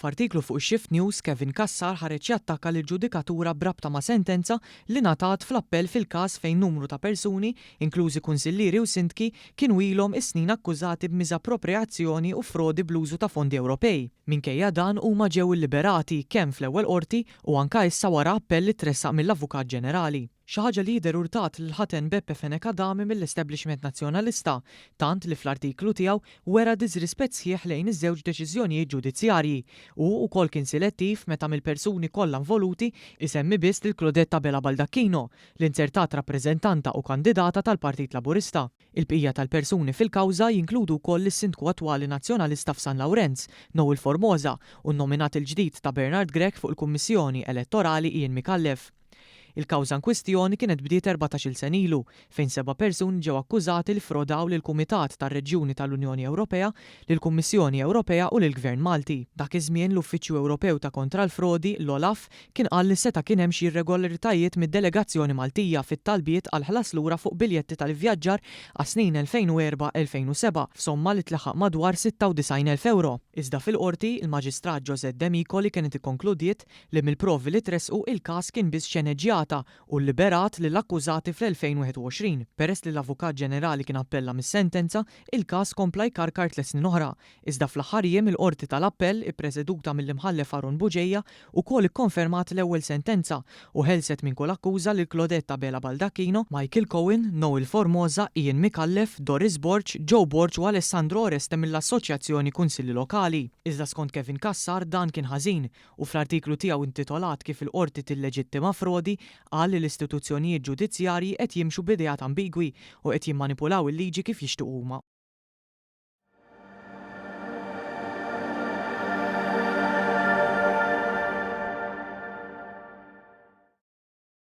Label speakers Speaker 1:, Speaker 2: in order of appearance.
Speaker 1: F'artiklu fuq Shift News, Kevin Cassar ħareġ jattakka lill-ġudikatura b'rabta ma' sentenza li ngħatat fl-appell fil-każ fejn numru ta' persuni, inklużi kunsillieri u sindki, kienu ilhom is-snin akkużati b'miżapproprijazzjoni u frodi bl-użu ta' fondi Ewropej. Minkejja dan huma ġew illiberati kemm fl-ewwel qorti u anke issa wara appell li tressaq mill-Avukat Ġenerali. Xi ħaġa li jidher urtat lil ħaten Beppe Fenech Adami mill-establishment Nazzjonalista, tant li fl-artiklu tiegħu wera diżrispett sħiħ lejn iż-żewġ deċiżjonijiet ġudizzjarji. Hu wkoll kien silettiv meta mill-persuni kollha involuti isemmi biss lil Claudette Abela Baldacchino, li nzertat rappreżentanta u kandidata tal-Partit Laburista. Il-bqija tal-persuni fil-kawża jinkludu wkoll lis-Sindku attwali Nazzjonalista f'San Lawrenz, Noel Formosa, u n-nominat il-ġdid ta' Bernard Grech fuq il-Kummissjoni Elettorali Ian Micallef. Il-kawża inkwistjoni kienet bdiet 14-il sena ilu, fejn seba' persuni ġew akkużati li ffrodaw lill-Kumitat tar-Reġjuni tal-Unjoni Ewropea, lill-Kummissjoni Ewropea u lill-Gvern Malti. Dak iż-żmien l-Uffiċċju Ewropew ta' Kontra l-Frodi, l-OLAF, kien qal li seta' kien hemm xi irregolaritajiet mid-delegazzjoni Maltija fit-talbiet għal ħlas lura fuq biljetti tal-ivvjaġġar għas-snin 2004-2007 f'somma li tlaħħaq madwar 96,000 ewro. Iżda fil-Qorti, il-Maġistrat Josette Demicoli kienet ikkonkludiet li mill-provi li tressqu il-każ kien biss xeneġġjata u lliberat lill-akkużati fl-2021. Peress li l-Avukat Ġenerali kien appella mis-sentenza, il-każ kompla jkarkar tliet snin oħra. Iżda fl-aħħar jiem il-Qorti tal-Appell, ippreseduta mill-Imħallef Aaron Bugeja, ukoll ikkonfermat l-ewwel sentenza u ħelset minn kull akkuża lil Claudette Abela Baldacchino, Michael Cohen, Noel Formosa, Ian Micallef, Doris Borg, Joe Borg u Alessandro Oreste mill-Assoċjazzjoni Kunsilli Lokali. Iżda skont Kevin Cassar dan kien ħażin u fl-artiklu tiegħu intitolat Kif il-Qorti tilleġittima frodi qal li l-istituzzjonijiet ġudizzjarji qed jimxu b'ideat ambigwi u qed jimmanipulaw il-liġi kif jixtiequ huma.